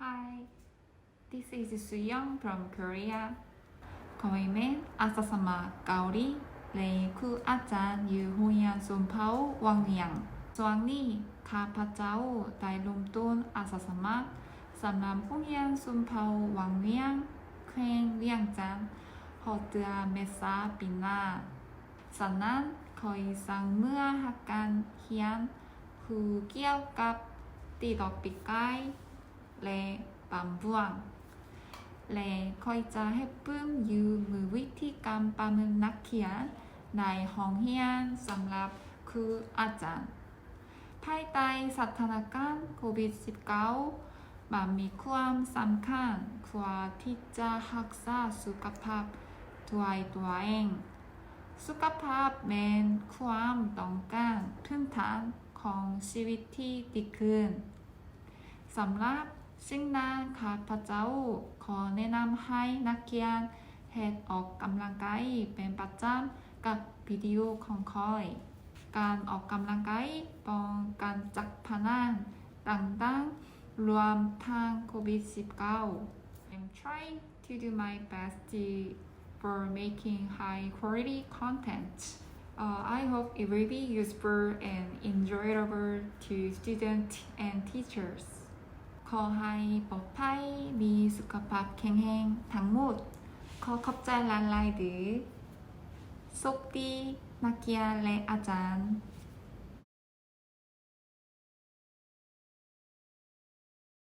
Hi, this is Suyong from Korea. ຂ້ອຍແມ່ນອາສາສະໝັກເກົາຫຼີ ແລະ ຄູອາຈານຢູ່ໂຮງຮຽນຊົນເຜົ່າວັງວຽງ. ຊ່ວງນີ້ ຂ້າພະເຈົ້າໄດ້ເລີ່ມຕົ້ນອາສາສະໝັກສຳລັບໂຮງຮຽນຊົນເຜົ່າວັງວຽງ ແຂວງວຽງຈັນ ຮອດເດືອນເມສາປີໜ້າ. ສະນັ້ນ ຂ້ອຍສ້າງເນື້ອຫາການຮຽນຮູ້ກ່ຽວກັບຕີດອກປີກໄກ່ ແລະ ບານບ້ວງ ແລະ ຂ້ອຍຈະເຮັດປຶ້ມຢູ່ມືວິທີການປະເມີນນັກຮຽນໃນຫ້ອງຮຽນສຳລັບຄູອາຈານ. ພາຍໃຕ້ສະຖານະການໂຄວິດສິບເກົ້າ ມັນມີຄວາມສຳຄັນກວ່າທີ່ຈະຮັກສາສຸຂະພາບດ້ວຍຕົວເອງ. ສຸຂະພາບແມ່ນຄວາມຕ້ອງການພື້ນຖານຂອງຊີວິດທີ່ດີຂຶ້ນ. ສຳລັບສິ່ງນັ້ນ ຂ້າພະເຈົ້າຂໍແນະນຳໃຫ້ນັກຮຽນເຮັດອອກກຳລັງກາຍເປັນປະຈຳກັບວິດີໂອຂອງຂ້ອຍ. ການອອກກຳລັງກາຍປ້ອງກັນຈາກພະຍາດຕ່າງໆ ລວມທັງໂຄວິດສິບເກົ້າ. I'm trying to do my best to, for making high quality content. Uh, I hope it will be useful and enjoyable to students and teachers. ຂໍໃຫ້ປອດໄພ, ມີສຸຂະພາບແຂງແຮງທັງໝົດ. ຂໍຂອບໃຈຫຼາຍໆເດີ້. ໂຊກດີ ນັກຮຽນ ແລະ ອາຈານ.